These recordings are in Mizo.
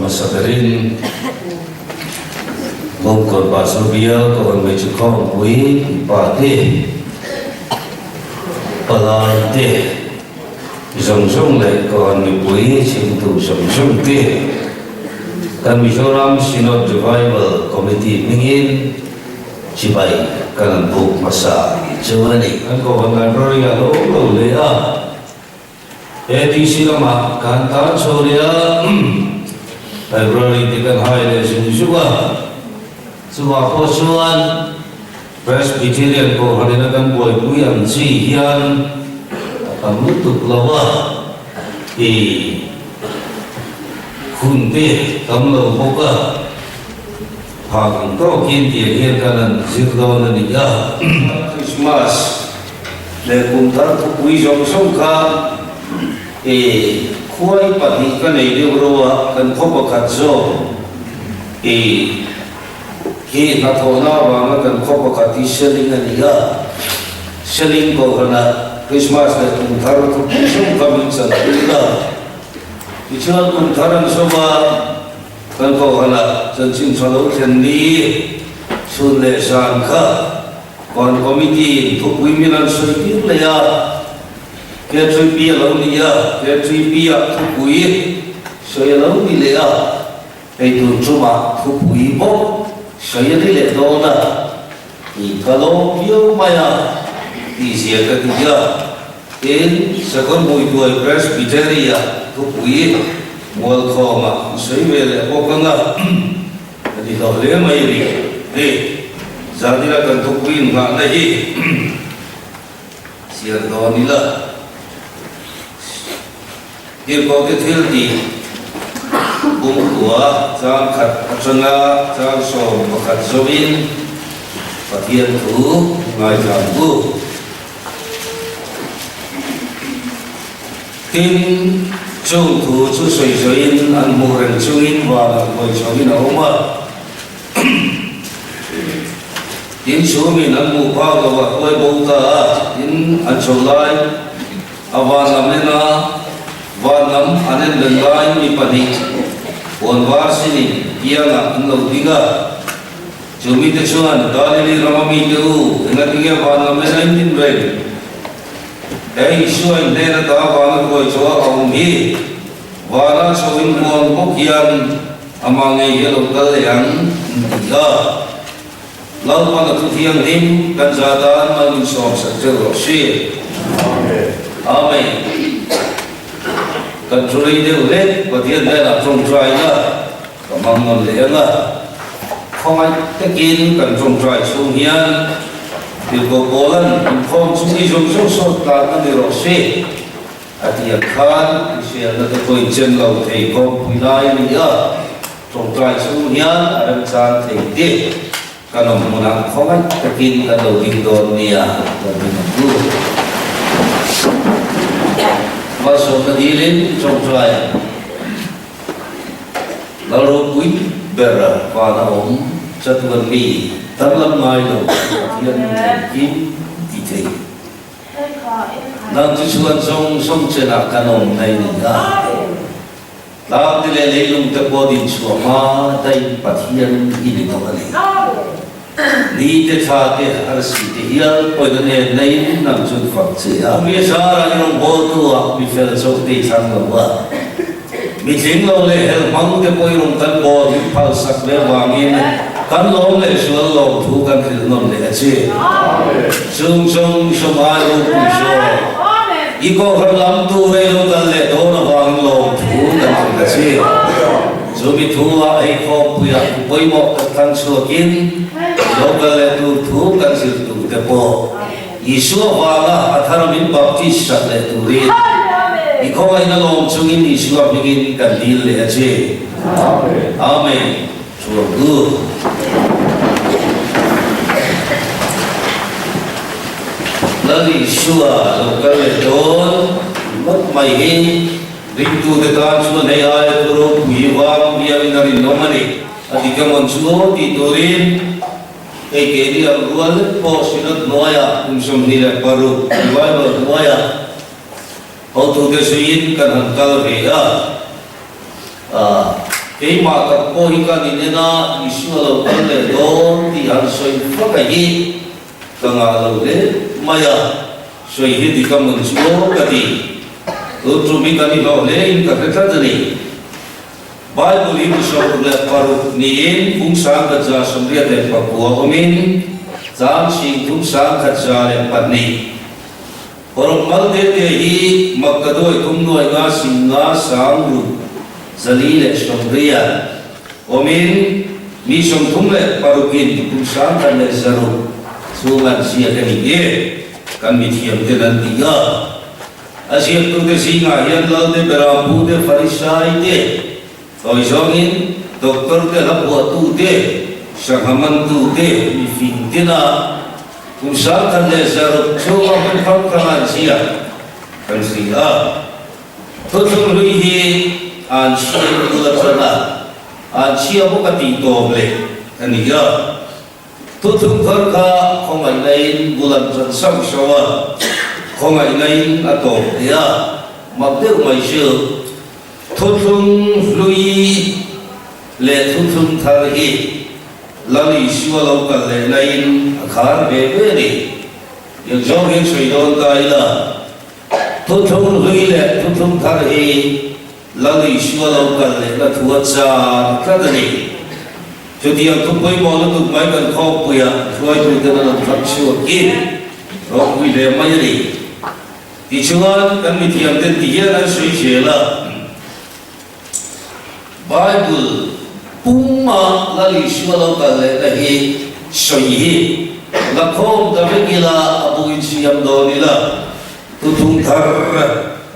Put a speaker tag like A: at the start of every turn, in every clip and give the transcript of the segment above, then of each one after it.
A: Hmasa berin Bawngkawn Pastor Bial Kohhran Hmeichhe Khawmpui Puipa te, Palai te zawng zawng leh Kohhran mipui chhimtu zawng zawng te kan Mizoram Synod Revival Committee hmingin chibai kan an buk hmasa chu a ni. Kan Kohhran Library a lo lo leh a. ADC lamah kan tan chho leh a, library te kan hai leh zung zung a, chuvah pawh chuan Presbyterian Kohhran ina kan buaipui ang chi hian a tam lutuk lo a, i hun te tam lo bawk a, phak ang tawkin tiang hian kan han zir dawn a ni a. Christmas. Leh kum thar thupui zawng zawng kha i khuai pahnih ka nei deuh ro a, kan khaw pakhat zawk i hi hnathawhna avanga kan khaw pakhat hi selling a ni a, selling kohhranah Christmas leh kum thar thupui zawng kha min chanpui a, tichuan kum thar an zawm a, kan kohhranah chanchin tha lo thlen ni chhun leh zan kha. Van Committee in thupui min an sawi tir leh a, K3P a lo ni a, K3P ah thupui sawi a lo ni leh a, hei tun chungah thupui bawk sawi a ni leh dawn a, tih ka lawm viau mai a, tih zia ka ti a, tin Sakawrhmuituai Presbytery ah thupui Mualkhawmah an sawi ve leh bawk ang a. Ka ti hlauh hle mai a ni. Hei, zanina kan thupui innghahna hi chhiar dawn ila, Tirhkohte thil tih pumkua chang khat atanga chang 11 zawin Pathian thu ngaithla ang u. Tin, chung thu chu sawi sawiin an hmuh reng chungin van an hawi chhoin a awm a. Tin, chhumin an hmuh phak lo a hruai bo ta a, tin, an chho lai a van lam en a, van lam an en reng laiin mi pahnih puan var sinin kiangah an lo ding a. Chu mite chuan, Galili rama mite u, engatinge van lam en a in din reng? He Isua in hnen ata vana hruai chauh a awm hi vana chho in muang bawk hian amah ngei hi a lo kal leh ang an ti a. Lalpan a thu thianghlim kan za tan mal min sawm sak teuh rawh si. Amen. Kan thu rei deuh hlek Pathian hnenah tawngtai ila ka hmang nawn leh ang a. Khawngaih takin kan tawngtai chhung hian Tirhkoh Paulan inkhawm chu mi zawng zawng sawt tlan a ni rawh se a ti ang khan hriselna te pawhin chen lo thei kawngpui lai a ni a, tawngtai chhung hian a remchang thei te kan awm hmunah khawngaih takin kan lo ding dawn nia kan ring ang u. Malsawmna dilin tawngtai ang. Lal ropui ber van a awm chatuan mi danglam ngai lo Pathian min engkim ti thei. Nang chu chuan zawng zawng chenah kan awm mai ni a. Tlang te leh leilung te pawh din chhuah hma daih Pathian i ni tawh a ni. Ni te tha te arsi te hial pawhin a nen naiin nang chuan fak che a. Mi zara i rawngbawltu ah mi fel chauh te i thlang lo a. Mi tling lo leh hel hmang te pawh i rawn kan bawl hi phal sak ve avangin kan lawm leh sual lawm thu kan hrilh nawn leh a che. Chung zawng zawng ai ropui zawk i kohhran lam tu rei lo kal leh dawn avangin lawm thu kan hrilh a che. Chu mi thu ah hei khawmpuiah thu pawimawh kan thlang chhuakin lo kal leh tur thu kan zir tur te pawh Isua vanga a thar min baptist sak leh turin i khawngaihna lawm chungin Isua hmingin kan dil leh a che. Amen. Chuang tu. Lal Isua lo kal leh dawn ngawt mai hi. Ringtute tan chuan hei aia thu ropui vang bialin a rinawm a ni. A dik emawn chu aw tih turin hei keini ang rual lek pawh Synod hnuaiah kum 26 revival hnuaiah hotute zuiin kan han kal ve a. Keimah tak pawh hi kan inen a, Isua lo kal leh dawn tih han sawi fak a hi ka ngah lo hle mai a, sawi hi dik a mun chu aw ka ti. Tun tum hi kan inhlawh hle in ka hre tlat a ni. Bible hi 26 niin kum 1189 awmin chang 30 1102. Hawrawp mal te te hi Makkaduai kum nuai nga 50 6 428 awmin mi 36 in kum 1100 chhung an ziak a ni e kan mithiam ten an ti a. A ziaktute zingah hian Lalte Berampu te, Farisai te, tawi zawngin Doctor te, hlaphuahtu te, sangha mantu te, mi fing tina kum 1100 chhunga hmun hrang hranga an ziak kan hria a. Thuthlung hlui hi an chhiat bul atang a, an chhia bawk a tih tawp leh a ni a. Thuthlung thar kha khawngaihna-in bul an ṭan sauh sauh a, khawngaihna-in a tawp hle a, mak deuh mai chu. Thuthlung hlui leh thuthlung thar hi Lal Isua lo kal lehna-in a khar ve ve a ni. Tiang zawng hian sawi dawn ta ila, thuthlung hlui leh thuthlung thar hi Lal Isua lo kal lehna thu a char tlat a ni. Chutiang thu pawimawh lutuk mai kan khawmpuia hruaituten an rawn thlang chhuak hi ropui hle mai a ni. Tichuan, kan mithiamten ti hian an sawi zel a, Bible puma Lal Isua lo kal lehna hi sawi hi la khawm ta vek ila, a bu insiam dawn ila, Thuthung thar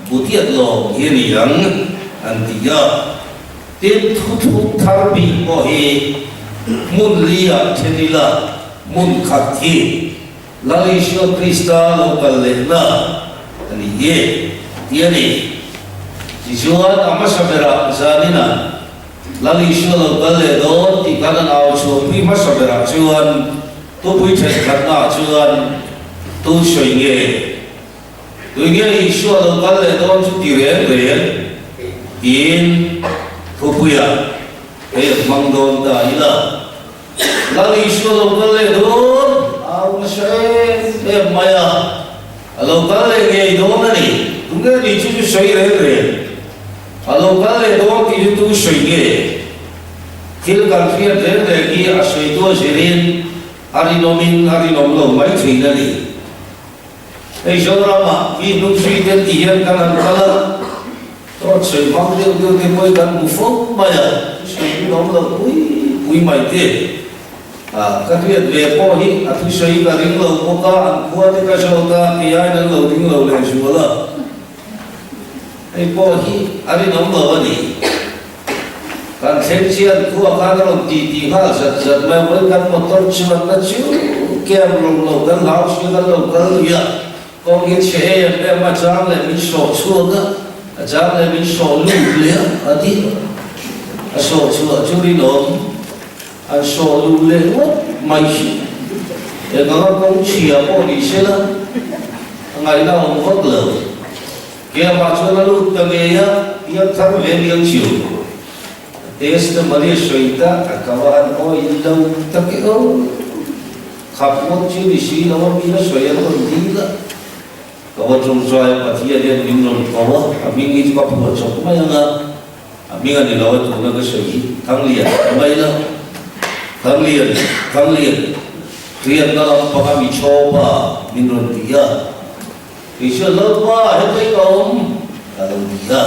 A: butiat lawm hi a ni ang an ti a. Tin, thuthung thar bik pawh hi hmun li ah then ila, hmun khat hi Lal Isua Krista lo kal lehna a ni e ti a ni. Tichuan, a hmasa berah zaninah Lal Isua lo kal leh dawn tih khan an au chhuahpui hmasa berah chuan thupui thenkhatnaah chuan tu sawi nge? Tui nge Isua lo kal leh dawn chu ti reng reng tiin thupuiah hei an hmang dawn ta ila. Lal Isua lo kal leh dawn au nasa em em mai a, a lo kal leh ngei dawn a ni. Tunge ni chu chu sawi reng reng? A lo kal leh dawn tih chu tu sawi nge? Thil kan hriat reng reng hi a sawitu a zirin a rinawmin a rinawm lo mai thin a ni. Hei Zoramah mi hnungchhui te ti hian kan han kal a, tawt sawi hmang deuh deuh te pawhin kan hmu fo mai a, thusawi rinawm lo pui pui mai te. Ah, ka hriat ve pawh hi a thusawi ka ring lo bawk a, an khua te ka zawt a, kei aiin an lo ring lo lehzual a. Hei pawh hi a rinawm lo a ni. Kan thleng chian khua khan a rawn ti ti nghal zat zat mai a, vawi kan motor chuan na chu kem lo lo kan hlau si kan lo kal lui a, kawng hi chhe em em a chang leh min sawh chhuak a, a chang leh min sawh lut leh a, a ti a sawh chhuah chu rinawm an sawh lut leh ngawt mai si, eng anga kawng chhia pawh ni sela a ngaihna awm vak lo. Keimah chuan a lut ta ngei a, piang thar ve miang chiu. Testimony sawi ta a ka va han awi lo tak e aw. Khap ngawt chu ni si lo a mi a sawi an rawn dil a. Ka va tawngtai a Pathian hian min rawn ko a, a hming hi chu ka phuah chawp mai ang a, a hming a ni lo a tuna ka sawi hi Thanglian ka mai lo. Thanglian, Thanglian, hriatna lampanga mi chawpa min rawn ti a. Kei chuan, Lalpa, hetei ka awm, ka lo ti a.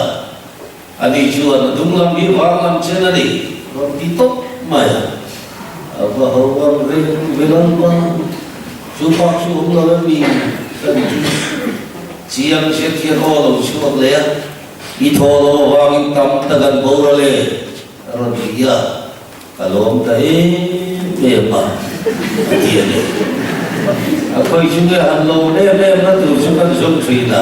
A: Ani chuan, A dung lam hi vang lam chen a ni, rawn ti tawp mai a. A va ho ang reng ve Lalpa, chu bak chu awm lo em mi? ka ti chu. Chiang zet hian aw lo chhuak leh a, I thaw lo avangin tam tak an boral e, a rawn ti a. Ka lawm ta em em a, a ti a ni. A khawi chu nge han lawm em em na tur chu kan zawng thin a,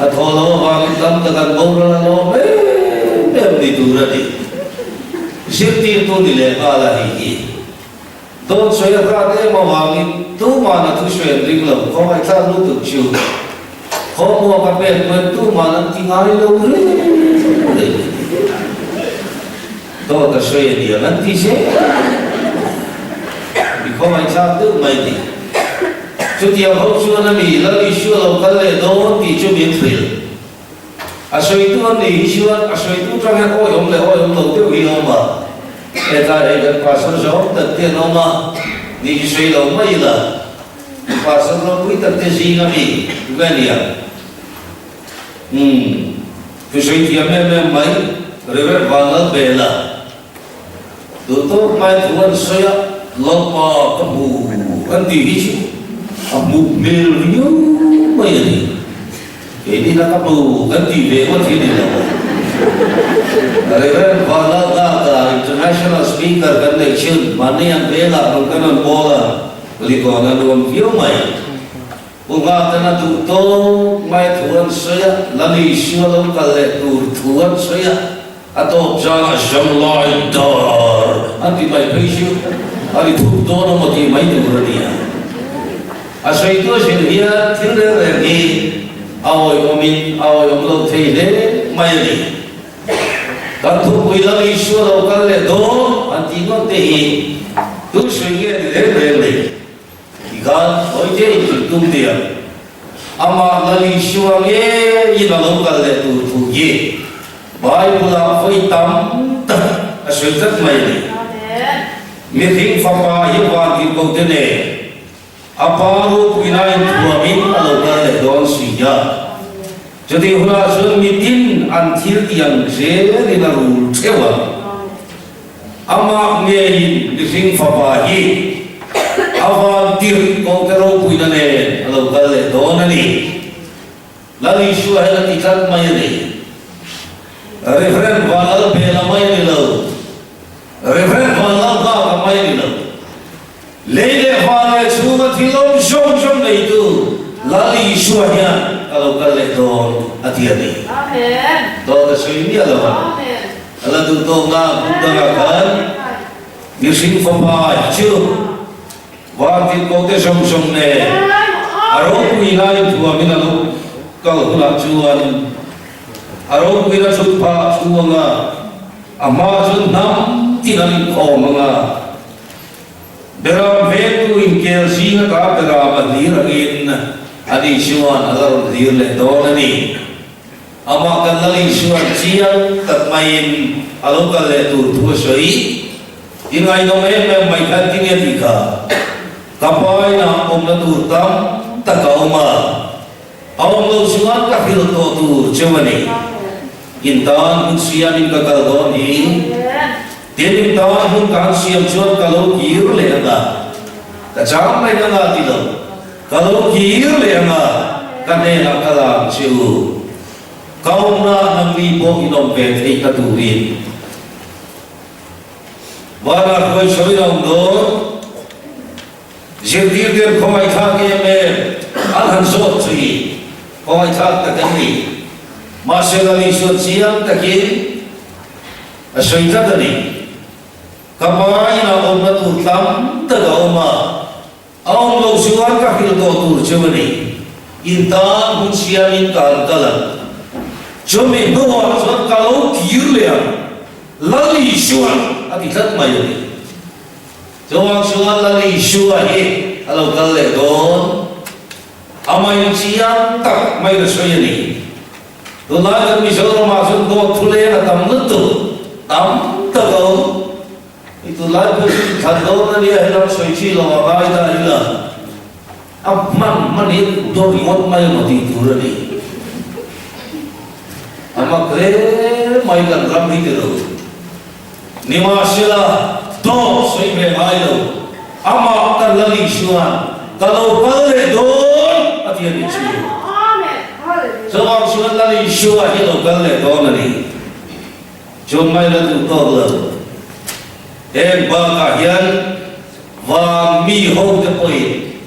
A: a thaw lo avangin tam tak an boral a lawm em em ni tur a ni. Zirtirtu ni leh nghal a hei hi. Dawn sawi a hrat em avangin tuman a thusawi an ring lo, khawngaihthlak lutuk chu. Khawmuak a pek pawn tuman an ti ngai lo reng reng. Dawt a sawi a niang an ti zel. Mi khawngaihthlak deuh mai ni. Chutiang ho chuan a mi Lal Isua lo kal leh dawn tih chu min hrilh. A sawitu an nih hi chuan a sawitu tang hian awihawm leh awihawm lo deuh hi a awm a. Hetlai hei kan pastor zawng tak te an awm a, ni hi sawi lo mai ila. Pastor ropui tak te zinga mi ka nia. Umm, thusawi thiam em em mai, Rev. Vanlalbela. Duh tawk mai thu an sawi a, Lalpa ka hmu an tih hi chu a hmuh hmel riau mai a ni. Keini la ka hmu kan tih ve ngawt hi ni lo. Rev. Vanlalgaka International Speaker kan neih chhun mahni an vengah rawn kan rawn bawl a, likawn a nuam viau mai. Pu Nghatan a duh tawk mai thu an sawi a, Lal Isua lo kal leh tur thu an sawi a, a tawp zan a zam lai dar an ti mai phei chu a ri thup dawn a maw tih mai tur a ni a. A sawitu a zir hian thil reng reng hi a awihawmin a awihawm lo thei hle mai a ni. Kan thupui Lal Isua lo kal leh dawn an tih ngawt te hi tu sawi nge ni reng reng le? Tikhan Hawite in thil tum diam. Amah Lal Isua ngeiin a lo kal leh tur thu hi Bible-ah vawi tam tak a sawi tlat mai a ni. Mihring fapa hi van tirhkoh te nen a pa ropuina inthuamin a lo kal leh dawn si a. Chutih hunah chuan mitin an thil tih ang zelin a rul theuh a. Amah ngeiin mihring fapa hi a van tirh kawngte ropuina nen a lo kal leh dawn a ni. Lal Isua hian a ti tlat mai a ni. Reverend Vanlalbela mai a ni lo. Reverend Vanlalbaka mai a ni lo. Lei leh van leh chhunga thil awm zawng zawng neitu Lal Isua hian ka lo kal leh dawn a ti a ni. Dawt a sawi miah lo a. A la duh tawkna hmun dangah khan mihring fapa hi chu vantirhkohte zawng zawng nen a ropui lai thuamin a lo kal hunah chuan a ropuina chhut phah chhuanga a hma chuan hnam tin an inkhawm ang a. Beram vengtu inkel zinga ta beram a hlir angin ani chuan a la rawn hlir leh dawn a ni. Amah kan Lal Isuan chiang tak maiin a lo kal leh tur thu a sawi. I ngaihnawm em em mai khan tinge tih kha ka painah awmna tur tam tak a awm a, a awm lo chuan ka hrilh tawh tur cheu a ni. In tan hun siamin ka kal dawn hi. Tin, in tan hun ka han siam chuan ka lo kir leh ang a, ka chang reng ang a ti lo. Ka lo kir leh ang a, ka hnenah ka la ang che u. Ka awmna nangni pawh in awm ve theih na turin. Vanah hruai sawiin a awm dawn. Zirtirte an khawngaihthlak em em, an han zawt chui khawngaihthlak tak an ni. Mahse Lal Isua chiang takin a sawi tlat a ni. Ka pa inah awmna tur tam tak a awm a, a awm loh chuan ka hrilh tawh tur cheu a ni. In tan hun siamin ka han kal ang. Chumi hnuah chuan ka lo kir leh ang, Lal Isua'n a ti tlat mai a ni. Chuvang chuan Lal Isua hi a lo kal leh dawn. A mai chiang tak mai na sawi a ni. Tunlai kan Mizoramah chuan dawt thu leng a tam lutuk, tam tak a awm. I tunlai pawh chu inthlan dawn a nia, helam sawi chi lo a ngai ta ila, a hman hman hi dawt ringawt mai emaw tih tur a ni. A mak hle mai kan ram hi ti lo. Nimahsela, dawt sawi ve ngai lo, amah kan Lal Isua'n ka lo kal leh dawn a ti a nih chu. Chuvang chuan Lal Isua hi lo kal leh dawn a ni. Chu mai la duh tawk lo. Heng bakah hian van mi hote pawhin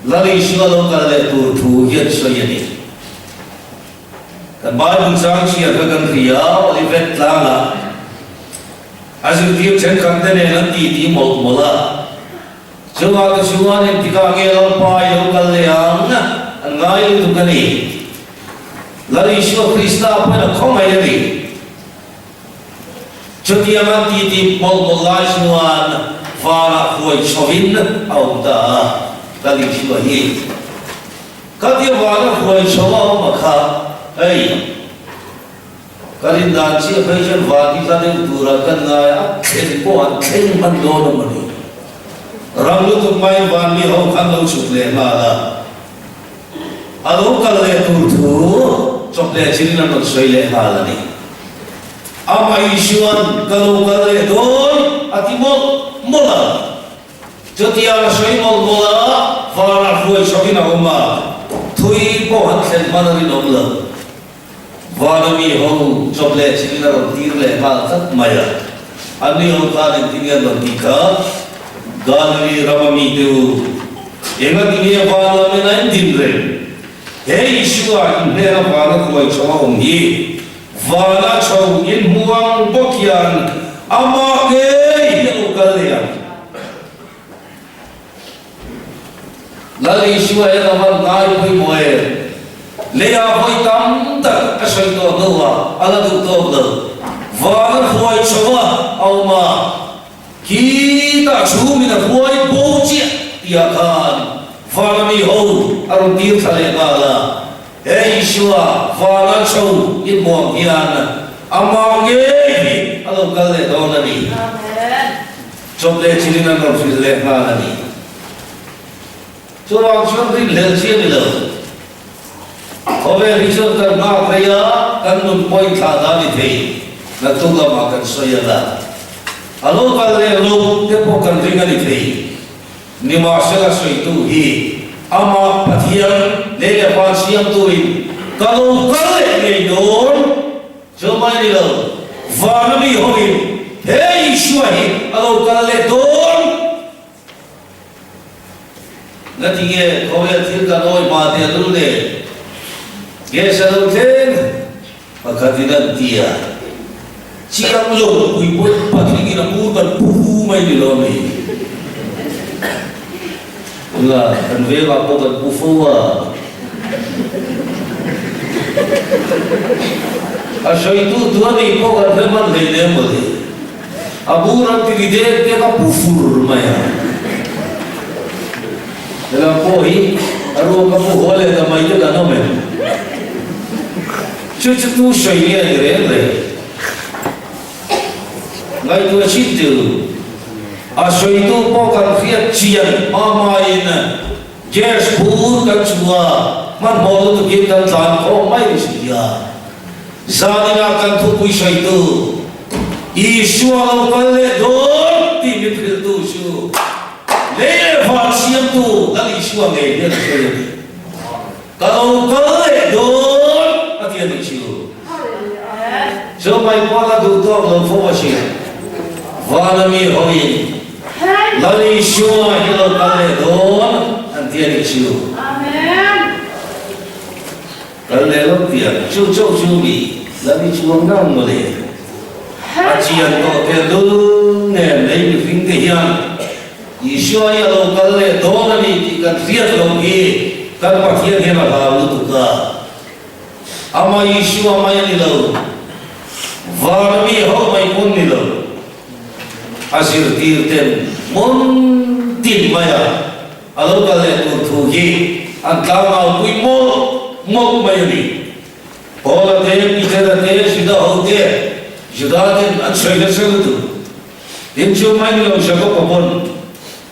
A: Lal Isua lo kal leh tur thu hi an sawi a ni. Kan Bible chang chhiar kha kan hria, Olivet tlangah a zirtir thenkhat te nen an titi mawlh mawlh a. Chungah te chuan engtikah nge Lalpa i lo kal leh ang? An ngai lutuk a ni. Lal Isua Krista pawhin a khawngaih a ni. Chutiang an titi mawlh mawlh lai chuan vanah huai chhovin a awm ta a, ka Isua hi. Khatia vana huai chho a awm a kha, hei, ka rin dan chiah phei chuan van hi hla deuh turah kan ngai a, thlen pawh an thleng hman dawn a mawni. Ram lutuk maiin van mi ho khan lo chhuk leh nghal a. A lo kal leh tur thu chawp leh chin an rawn sawi leh nghal a ni. Amah Isua'n ka lo kal leh dawn a ti mawlh mawlh a. Chutiang a sawi mawlh mawlh a, vanah hruai chhawkin a awm a, thui pawh han thlen hman a rinawm lo. Vana mi ho chawp leh chin a rawn tir leh nghal tlat mai a. Anni ho khan engtin nge an rawn tih kha? Galili rama mite u, engati nge van lamin a indin reng? He Isua inhnena vana hruai chho a awm hi vana chho inhmu ang bawk hian amah ngei hi a lo kal leh ang. Lal Isua hian a van ngai pawimawh em? Leiah vawi tam tak ka sawi tawh hnuah a la duh tawk lo. Vana hruai chho a awm a. Khitah chhungin a hruai bo chiah tihah khan vana mi ho a rawn tir thla leh nghal a. He Isua vana chho inhmuam hian amah ngei hi a lo kal leh dawn a ni. Chawp leh chilin an rawn hrilh leh nghal a ni. Chuvang chuan rinhlelh chi a ni lo. Khawvel hi chuan kan nghak rei a, kan nun pawhin thlah dan i thei. Naktuk lamah kan sawi ang a, a lo kal leh lo te pawh kan ring a ni thei. Nimahsela sawitu hi amah Pathian lei leh van siamtuin ka lo kal leh ngei dawn chu mai ni lo, vana mi hoin he Isua hi a lo kal leh dawn. Ngati nge khawvel thil kan awi hma teh lul nen gas a lo thleng pakhatin an ti a, chiang lo pui pawhin patling in a bur kan pu hu mai ni lo mi? Tunah kan vengah pawh kan pu fo a, a sawitu tu a nih pawh kan hre hman hleinem mawle. A bur an ti ri dek dek a pu fur mai a. Helam pawh hi a ruak a pu haw leh ta mai te kan awm em? Chu chu tu sawi nge a ni reng reng? Ngaihtuah chhin teh u. A sawitu pawh kan hriat chian hma hmain gas bur kan chu a, hmanhmawh lutukin kan tlan khawm mai si a. Zaninah kan thupui sawitu Isua lo kal leh dawn tih min hrilhtu chu lei leh van siamtu Lal Isua ngei hian a sawi a ni. Ka lo kal leh dawn a ti a nih chu. Chu mai pawh la duh tawk lo fo a si. Vana mi hawiin Lal Isua hi lo kal leh dawn an ti a nih chu. Kal leh lo pian chu chauh chu mi la ni chuang ngang maw le? A chian tawh teh lul nen lei mihring te hian Isua hi a lo kal leh dawn a ni tih kan hriat loh hi kan Pathian hian a hlau lutuk a. Amah Isua mai a ni lo, vana mi ho mai pawn ni lo, a zirtir ten hmun tin maia A lo kal leh tur thu hi an tlangau pui mawlh mawlh mai a ni. Paula te, Petera te, Juda ho te, Juda ten an sawi nasa lutuk. Tin chu mai ni lo Jakob a pawn,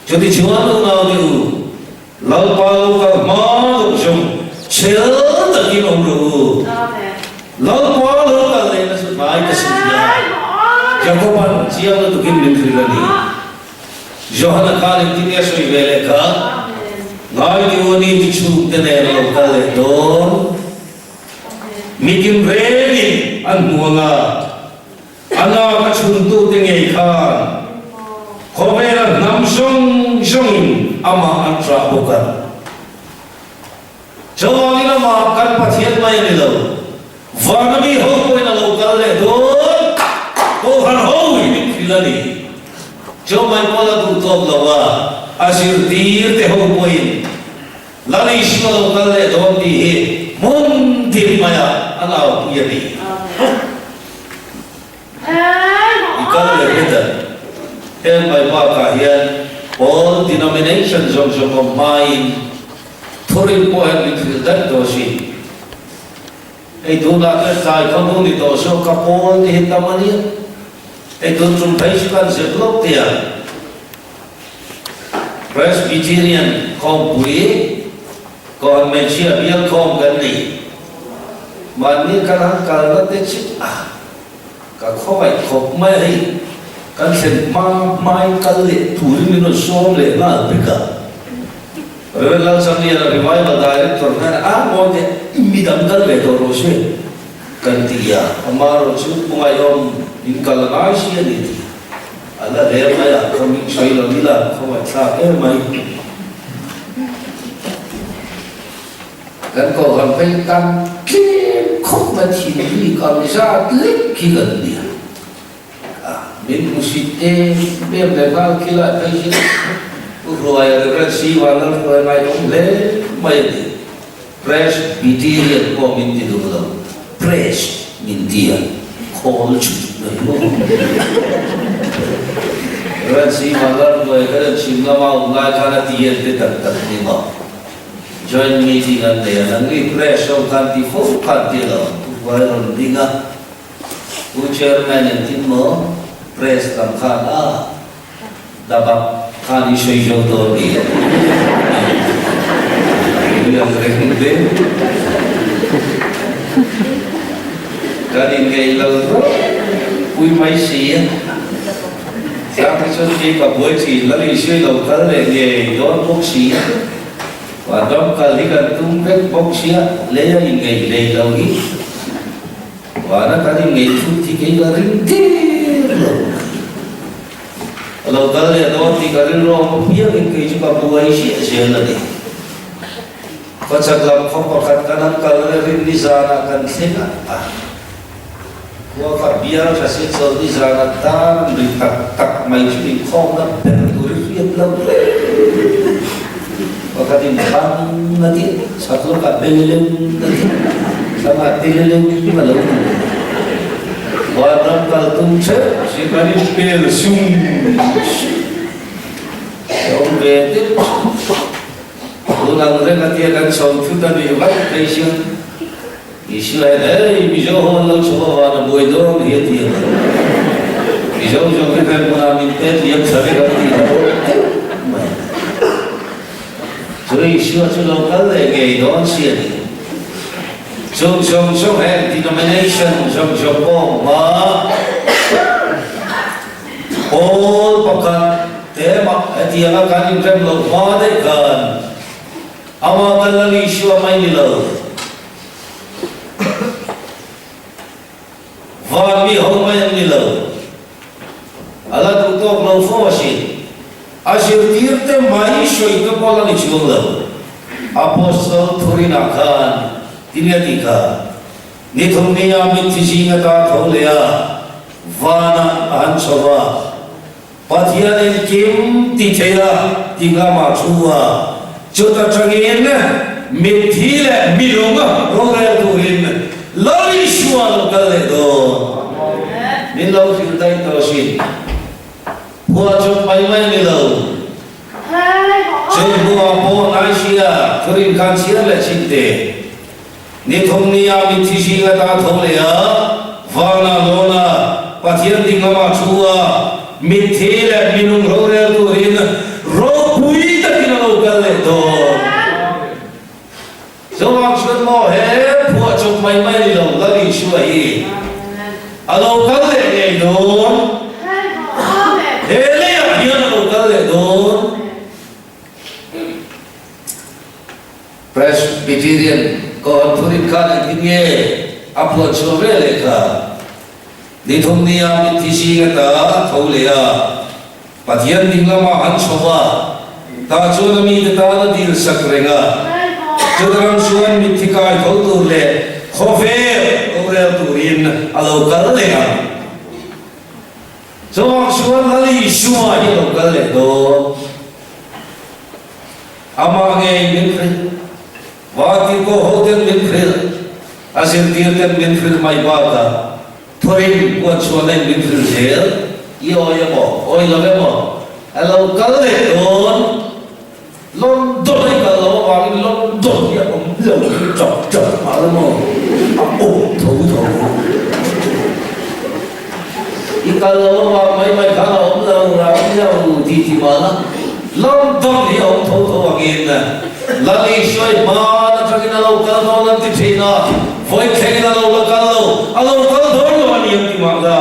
A: Chuti chuan unau te u, Lalpa lo kal hma deuh zawng chhel takin awm rawh u. Lalpa lo kal leh na chu hnai ka si tia Jakob-a'n chiang lutukin min hrilh a ni. Johana khan engtin nge a sawi ve leh kha? Ngai ni u ni ti chhungte nen a lo kal leh dawn. Mitin rengin an hmu ang a, a lak a chhuntute ngei khan khawvela hnam zawng zawngin amah an ṭah bawk a. Chuvangin amah kan Pathian mai a ni lo, vana mi ho pawhin a lo kal leh dawn, Kohhran ho hi min hrilh a ni. Chu mai pawh la duh tawk lo a, a zirtir te ho pawhin Lal Isua lo kal leh dawn tih hi hmun tin maiah an aupui a ni. Heng mai bakah hian pawl denomination zawng zawng awm hmain thurin pawh hian min hrilh daih tawh asin. Hei tunah te tlai khaw hnu ni tawh zawk ka pawl te hi tam a nia. Hei tun tum phei chu kan zep lawk tia Presbyterian khawmpui Kohhran hmeichhia bial khawm kan ni. Mahni kan han kalna te chu a ka khawngaih khawp mai a hei kan thlen hma hmain kal leh turin min rawn sawm leh nghal bik a. Rev Lalchangliana Revival Director khan a ngawi teh midang kal ve tawh rawh se kan ti a, amaherawh chu pu Ngaihawm in kal a ngai si a ni tih a la hle mai a, khawming sawi lo ila khawngaihthlak em mai. Kan kohhran phei tan tlem khawp mai thinri kal zat lek hi kan nia. Min hmusit em em leh nghal khi lah phei hi Pu Hruaia Reverend Si Vanlal Hruai ngai awm hle mai a ni. Presbyterian pawh min ti duh lo, Pres min ti a, khawl chhut mai maw. Reverend Si Vanlal Hruaia kha chuan chhim lama awm lai khan a ti en te tak tak ni maw. Joint meeting an nei a, nangni Pres ho khan ti fo khan ti lo, Pu Hruaia rawn ding a. Pu Chairman engtin maw press lam khan a dabak khan i sawi zo dawn ni tui ang reng deuh kan inngeih lo rawh pui mai si a chang te chuan kei ka buai thin la ni sawi lo kal leh ngei dawn bawk si a vanram kal hi kan tum vek bawk sia lei a inngeih hlei lo hi. Vana kan inngeih thut hi kei ka ring tir lo. A lo kal leh dawn tih ka rilru a hmu piangin kei chu ka buai hriah zel a ni. Khawchhak lam khaw pakhat kan han kal reh rin nizanah kan thleng a, khua kha bial tha si chawlh nizanah tan ri tak tak mai chu inkhawmna ber tur i hriat lo hle. Pakhatin thlang a tih, chhak lawkah belem a tih, thlangah tilem a lo ti. Vanram kal tum ṭheuh si kan inpel sum sum a awm ve deuh chu. Tun ang reng a tia kan chho thut a nih vaih phei chuan Isua hian hei Mizo ho an lo chho a van a buai dawn hi a ti ang. Mizo zawng hi hmel hmunah min pet liam tha vek ang tih a dawn deuh mai. Chu Isua chu lo kal leh ngei dawn si a ni. Chung zawng zawng heng denomination zawng zawng pawh hma pawl pakhat te mah hetianga kan inrem loh hma daih khan Amah kan Lal Isua mai ni lo. Van mi ho mai an ni lo. A la duh tawk lo fo asin. A zirtir te mai sawi te pawh la ni chuang lo. Apostle Thurinah khan tinge tih kha ni thum nia mitthi zing ata tho leh a, vanah a han chho a. Pathian engkim ti thei a ti ngama thu a, chuta tangin mitthi leh minung rorel turin Lal Isua lo kal leh dawn. Min lo hrilh daih tawh asin. Khua chawp mai mai ni lo. Chu hnuah pawh Naisia thurin khan chhiar leh chhin te. Ni thum nia mitthi zing ata tho leh a, vana lawna Pathian ding lama thu a, mitthi leh minung rorel turin ropui takin a lo kal leh dawn. Chuvang chuan maw he phuah chawp mai mai ni lo Lal Isua hi a lo kal leh ngei dawn. He leiah hian a lo kal leh dawn. Presbyterian Kohhran thurin khan engtin nge a phuah chhuah ve leh kha? Ni thum nia mitthi zing ata tho leh a, Pathian ding lamah an chho a, tah chuan a mite tan a dil sak reng a. Chuta ram chuan mitthi kai tho tur leh khawvel rorel turin a lo kal leh ang. Chuvang chuan Lal Isua hi a lo kal leh dawn. Amah ngei min hrilh, Vâtirkaw hoten min hrilh, a zirtîrten min hrilh mai bâkah Thurin puanchhuahnain min hrilh zêl. I awi emaw, awi lo emaw, a lo kal leh dawn. London a i kal loh avangin London hi a awm lo hi chap chap mah la maw, a awm tho tho. I kal loh avang mai mai khan a awm lo, a awm lo ti ti mah la, London hi a awm tho tho angin Lal Isua i hman atangin a lo kal dawn an ti thin a, vawi thlengin a lo la kal lo, a lo kal dawn lo a ni an ti mah la.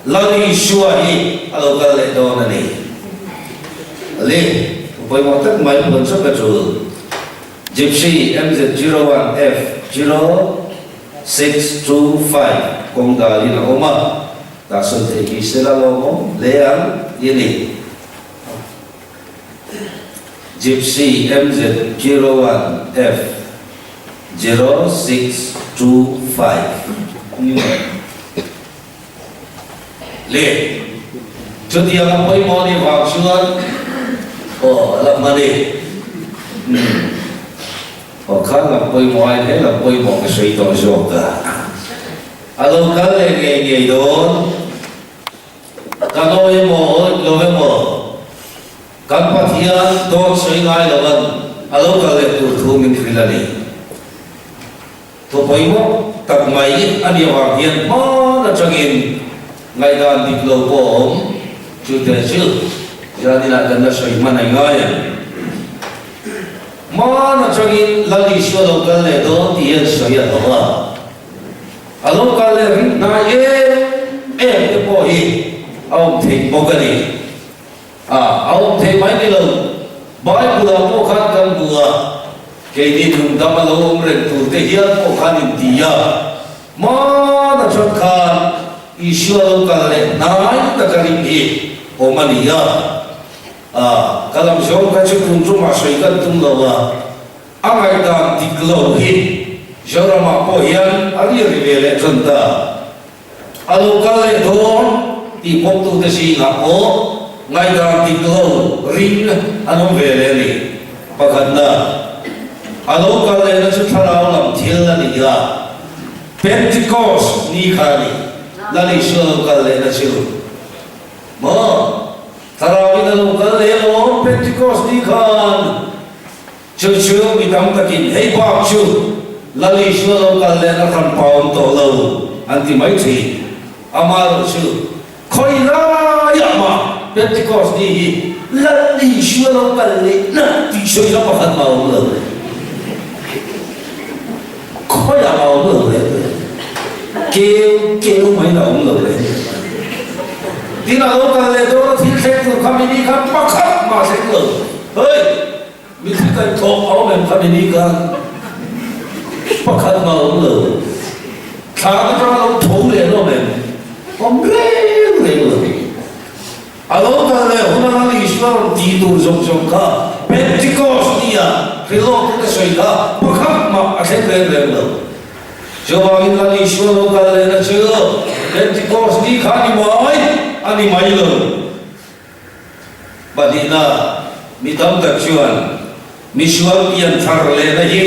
A: Lal Isua hi a lo kal leh dawn a ni. Le, thu pawimawh tak mai puan chawp ka tul. Gypsy MZ01F0625 kawng dalin a awm a, tah sawn theih hi sela lawmawm hle ang ti a ni. Gypsy MZ01F0625. Le, chutiang a pawimawh ni vang chuan aw a la hman e. Umm, aw kha lam pawimawh aiin he lam pawimawh ka sawi tawh zawk a. A lo kal leh ngei ngei dawn. Kan awi emaw awih lo emaw, kan Pathian dawt sawi ngai loan a lo kal leh tur thu min hrilh a ni. Thu pawimawh tak mai a nih avang hian hman atangin ngaihdan dik lo pawh a awm. Chu te chu Janinah kan la sawi hman a ngai ang. Hman atangin Lal Isua lo kal leh dawn tih hian sawi a hlawh a. A lo kal leh ring hnai em em te pawh hi a awm theih bawk a ni. A, a awm thei mai ni lo. Bible-ah pawh khan kan hmu a, keini nungdam a lo awm reng tur te hial pawh khan inti a, hmana that khan Isua lo kal leh hnai taka ring hi awm a ni a. A, ka lam zawng kha chu tun tumah sawi kan tum lo a, a ngaihdan dik lo hi Zoramah pawh hian a ri ri ve leh tan ta. A lo kal leh dawn tih pawmtute zingah pawh ngaihdan dik lo ring an awm ve leh a ni. Pakhatna, a lo kal lehna chu thlarau lam thil a ni a, Pentecost ni kha a ni. Lal Isua lo kal lehna chu maw? Thlarauin a lo kal leh alawm Pentecost ni khan. Chu chu mi tam takin hei bak chu Lal Isua lo kal leh na hran pa awm tawh lo an ti mai thin. Amaherawh chu khawi laiah mah Pentecost ni hi Lal Isua lo kal leh na tih sawina pakhat mah awm lo. Khawiah mah awm lo le. Keu keu mai la awm lo le. Tin a lo kal leh dawn a thil thleng tur kha mi ni khan pakhat mah thleng lo. Hei! Mithi kan thawk a awm em kha mi ni khan pakhat mah awm lo. Thla atanga lo tho leh an awm em? Awm reng reng lo. A lo kal leh hun anga Isua rawn tih tur zawng zawng kha Pentecost nia hrilhlawk te sawi kha pakhat mah a thleng reng reng lo. Chuvangin Lal Isua lo kal lehna chu Pentecost ni kha a ni mai a ni mai lo. Pahnihna, mi tam tak chuan misual pian thar lehna hi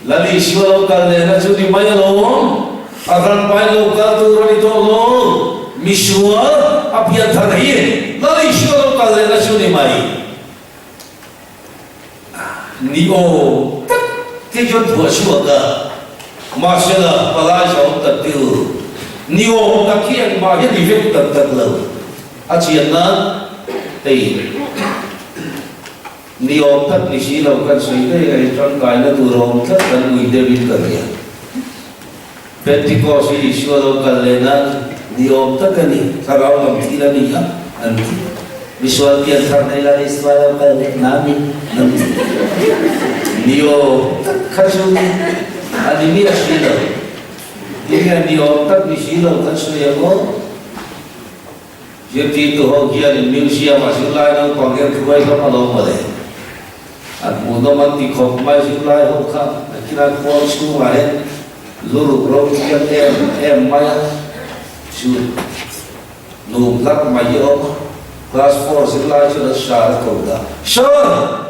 A: Lal Isua lo kal lehna chu ni mai alawm, a ran pai lo kal tur a ni tawh lo, misual a pian thar hi Lal Isua lo kal lehna chu ni mai. Ni aw tak te chuan thuah chhuak a, mahsela palai zawng tak til ni awm tak hi engmah hi a ni vek tak tak lo. A chian nan hei ni awm tak ni si lo kan sawi daih a, hei tangkaina tur a awm tlat kan ui deuhin ka hria. Pentecost hi Isua lo kal leh nan ni awm tak a ni, thlarau lam thil a ni a an ti. Misual pian thar nei la Isua lo kal leh nan ni an ti. Ni awm tak kha chu a ni miah si lo. Tinge ni awm tak ni si lo kan sawi ang aw? Zirtirtu ho hianin museum a zirlai naupang hian hruai hlawm a lo mawle. An hmuhnawm an ti khawp mai zirlai ho kha nakinah khuang chhungah hian luruk ro thiam em em mai a chu num hlak mai hi a awm a. Class four zirlai chuan an sar a ko ta, Sir!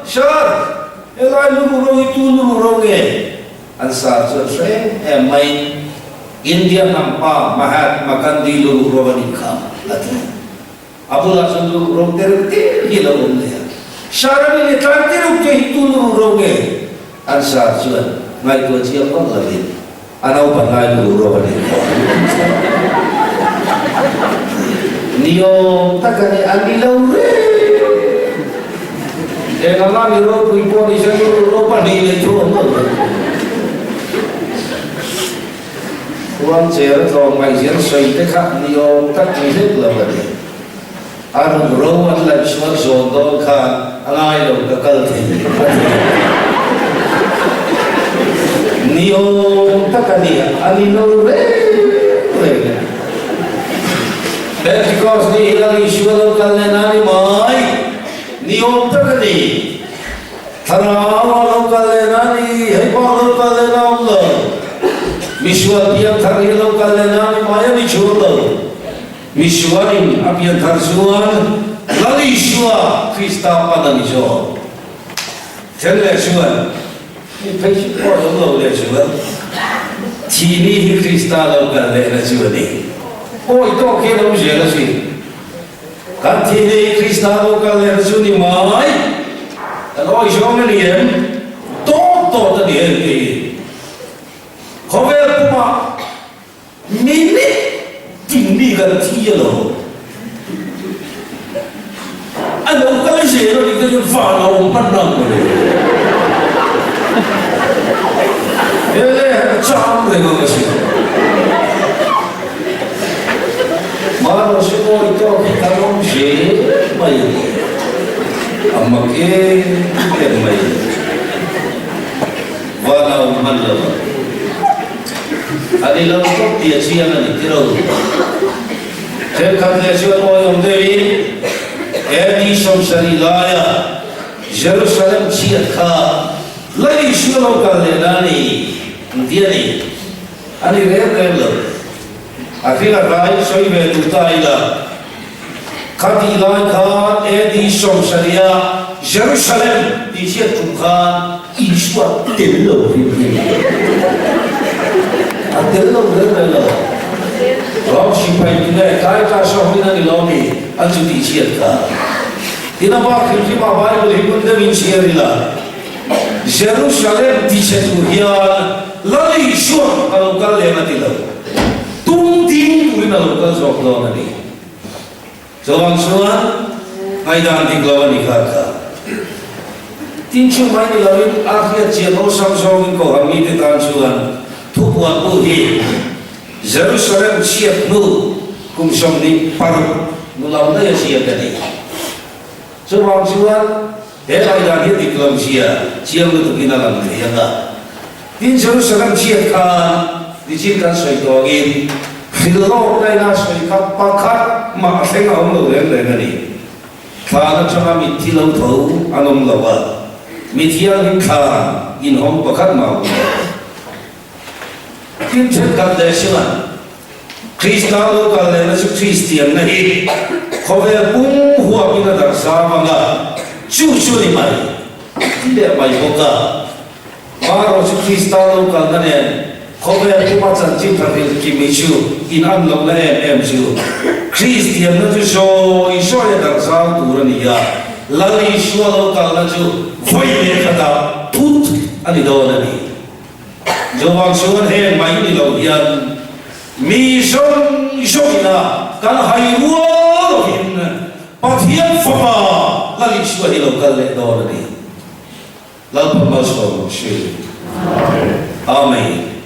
A: Sir! Helai luruk ro hi tu luruk ro nge? An sar chu an hre em em mai. India hnam pa Mahatma Gandhi lu ruh ro a nih kha, a ti. A bulah chuan lu ruh ro te reuh te hi a lo awm leh a. Sir a ni le tlai te reuh te hi tu lu ruh ro nge? An sir chuan ngaihtuah chiang vak lovin a naupan lai lu ruh ro a nih kha. Niawm tak a ni, a ni lo reng. Eng anga mi ropui pawh ni se lu ruh ro pahnih leh thu awm lo reng. Khuangcher tlawmngaih hian sawi te kha ni awm tak ni hlek lo a ni. A ruk ro an laih sual zawn dawn khan a ngai lo ka kal thei a ti. Ni awm tak a ni a ni lo reng reng a. Pentecost ni hi Lal Isua lo kal leh na ni mai. Ni awm tak a ni. Thlarau a lo kal leh na ni, hei pawh a lo kal leh na awm lo. Misual pianthar hi a lo kal leh na ni mai a ni chhung lo. Misualin a pianthar chuan Lal Isua Krista pan a ni zawk. Then leh chuan mi phei chu pawh a awm lo leh chuan thih ni hi Krista lo kal leh na chu a ni. Pawi tawk hian awm zel a si. Kan thih ni Krista lo kal leh na chu ni mai. Kan awi zawng a ni em? Tawp tawt a ni em tih hi khawvel pumah minute tin mi kan thi a lo. A lo kal zel a nih te chuan van a awm hman nang maw le. Hele a chang reng ang a si. Maro si awi tawk hi kan awm zel mai a ni. A mak em em mai a ni. Van a awm hman lo a. A ni lo tawp tih a chiang a ni ti lo. Thenkhat leh chuan awi awm deuhin AD 70 laia Jerusalem chhiat kha Lal Isua lo kal leh na a ni ang ti a ni. A ni reng reng lo. A hring a hlai sawi ve duh ta ila, khatih lai khan AD 70 a Jerusalem tih hriat tum khan Isua tel lo hrim hrim. A tel lo reng reng lo. Ram sipai tu nge tlai tla sawhmin a ni lo mi an chu tih chhiat kha. Tin a bak hrim hrim ah Bible hi hmun deuhin chhiar ila, Jerusalem ti chhe tur hian Lal Isua a lo kal lem a ti lo. Tum ding turin a lo kal zawk dawn a ni. Chuvang chuan ngaihdan dik lo a ni kha kha. Tin chu mai ni loin a hriat chian awlsam zawngin Kohhran mite tan chuan thupuan bu hi Jerusalem chhiat hnu kum 26 nu lam daih a ziak a ni. Chuvang chuan he ngaihdan hi dik lo zia chiang lutukin a lang thei ang a. Tin, Jerusalem chhiat khan nichin kan sawi tawngin hrilhlawk laina sawi kha pakhat mah a thleng a awm lo reng reng a ni. Thlan atanga mitthi lo tho an awm lo a, mi thianghlim thlan inhawng pakhat mah a awm lo. Tin, thenkhat leh chuan Krista lo kal lehna chu Kristianna hi khawvel pum huapin a darh zam ang a, chu chu a ni mai ti leh mai bawk a. Marawh chu Krista lo kalna nen khawvel puma chanchin tha hrilh kim hi chu in an lohna em em chu Kristianna chu sawi sawi a darh zau tur a ni a, Lal Isua lo kalna chu vawi leh khatah phut a ni dawn a ni. Chuvang chuan heng mai ni lo hian mi zawng zawngin a kan hai rual lovin Pathian Fapa Lal Isua hi lo kal leh dawn a ni. Lalpa malsawm rawh se. Amen.